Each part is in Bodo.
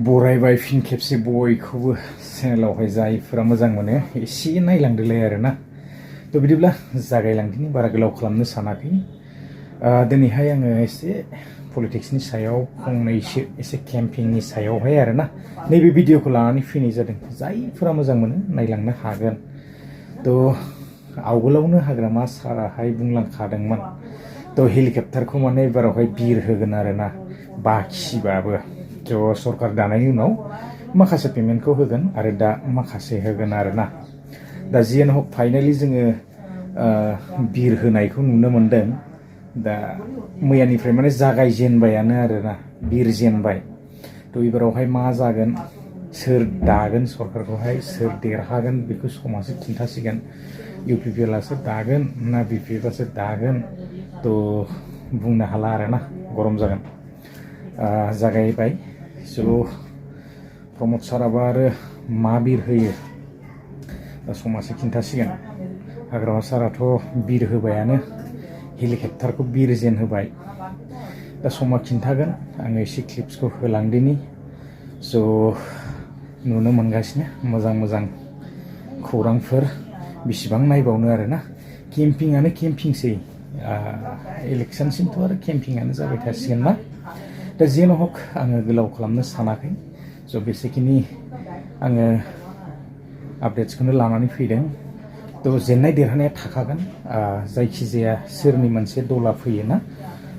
बरायबाय फिन खेबसे बयखौबो चेनेलावहाय जायफोरा मोजां मोनो एसे नायलांदोलाय आरोना। थ' बिदिब्ला जागायलांदिनि बारा गोलाव खालामनो सानाखै। दिनैहाय आङो एसे पलिटिक्सनि सायाव फंनैसो एसे केम्पिंनि सायावहाय आरोना नैबे भिडिअखौ लानानै फैनाय जादों। जायफोरा मोजां मोनो नायलांनो हागोन। थ' आवगोलावनो हाग्रामा साराहाय बुंलांखादोंमोन। थ' हेलिकप्टारखौ माने एबारावहाय बिर होगोन आरोना बाखिबाबो। थ' सरकार दानायनि उनाव माखासे पेमेन्टखौ होगोन आरो दा माखासे होगोन आरोना। दा जियानो हक फाइनालि जोङो बिर होनायखौ नुनो मोन्दों। दा मैयानिफ्राय माने जागायजेनबायानो आरोना बिरजेनबाय। थ' एबारावहाय मा जागोन, सोर दागोन सरकारखौहाय, सोर देरहागोन बेखौ समासो खिन्थासिगोन। UPPLआसो दागोन ना BPFआसो दागोन थ' बुंनो हाला आरोना, गरम जागोन। जागायबाय। स' प्रमद साराबा आरो मा बिर होयो दा समासो खिन्थासिगोन। हाग्रामा साराथ' बिर होबायानो, हेलिकप्टारखौ बिरजेन होबाय। दा समा खिन्थागोन। आङो एसे क्लिप्सखौ होलांदिनि। स' नुनो मोनगासिनो मोजां मोजां खौरांफोर। बेसेबां नायबावनो आरोना, केम्पिंआनो केम्पिंसै। इलेक्सनसिमथ' आरो केम्पिंआनो जाबाय थासिगोन ना। दा जियानो हक आङो गोलाव खालामनो सानाखै। स' बेसेखिनि आङो आपडेट्सखौनो लानानै फैदों। थ' जेननाय देरहानाया थाखागोन। जायखिजाया सोरनि मोनसे दला फैयोना,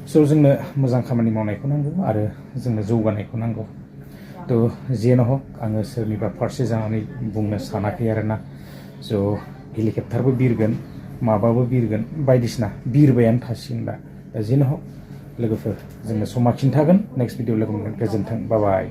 स' जोंनो मोजां खामानि मावनायखौ नांगौ आरो जोंनो जौगानायखौ नांगौ। थ' जियानो हक आङो सोरनिबा फारसे जानानै बुंनो सानाखै आरोना। स' हेलिकप्टारबो बिरगोन, माबाबो बिरगोन, बायदिसिना बिरबायानो थासिगोन दा। जियानो हक लोगोफोर जोंनो समा खिन्थागोन। नेक्स्ट भिडिअ लोगो मोनगोन। गोजोन्थों, बाय बाय।